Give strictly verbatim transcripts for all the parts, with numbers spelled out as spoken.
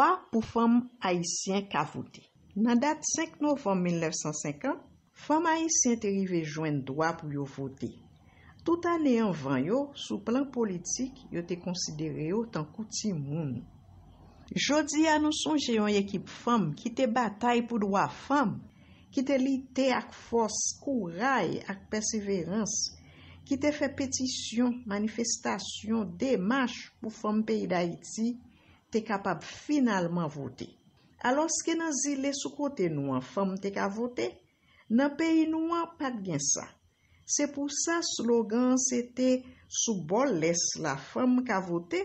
Dwa pou fanm ayisyen ka vote. Nan dat senk novanm mil nèf san senkant, fanm ayisyen te rive jwenn dwa pou yo vote. Tout ane anvan yo, sou plan politik, yo te konsidere yo tankou timoun. Jodi a, nou sonje yon ekip fanm ki te batay pou dwa fanm, ki te lite ak fòs, kouray ak pèseverans, ki te fè petisyon, manifestasyon, demach pou fanm peyi Dayiti te kapab finalman vote. Alòske nan zile sou kote nou an, fanm te ka vote, nan peyi nou an, pa t gen sa. Se pou sa, slogan an se te sou bò lès la, fanm ka vote,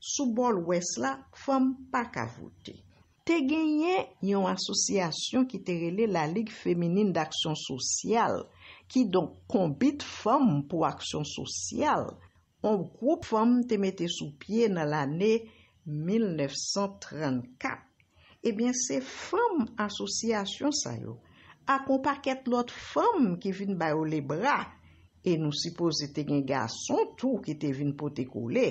sou bò lwès la, fanm pa ka vote. Te genyen yon asosyasyon ki te rele La Ligue Féminine d'Action Sociale, kidonk Konbit Fanm pou Aksyon Sosyal, yon gwoup fanm te mete sou pye nan lane mil nèf san trannkat. Ebyen, se fanm asosyasyon sa yo, ak yon pakèt lòt fanm ki vin ba yo lebra, e nou sipoze te gen gason tou ki te vin pote kole,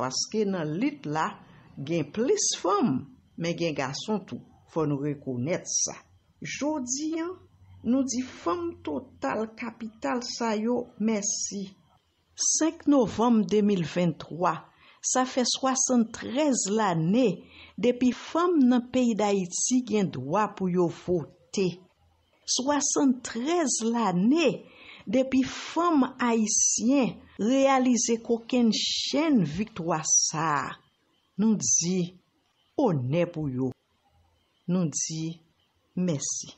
paske nan lit la, gen plis fanm, men gen gason tou, fò nou rekonèt sa. Jodi an, nou di fanm total kapital sa yo mèsi. Senk novanm de mil venntwa, sa fè swasanntrèz lane depi fanm nan peyi Dayiti gen dwa pou yo vote. Swasanntrèz lane depi fanm ayisyen reyalize kokennchenn viktwa sa a. Nou di onè pou yo. Nou di mèsi.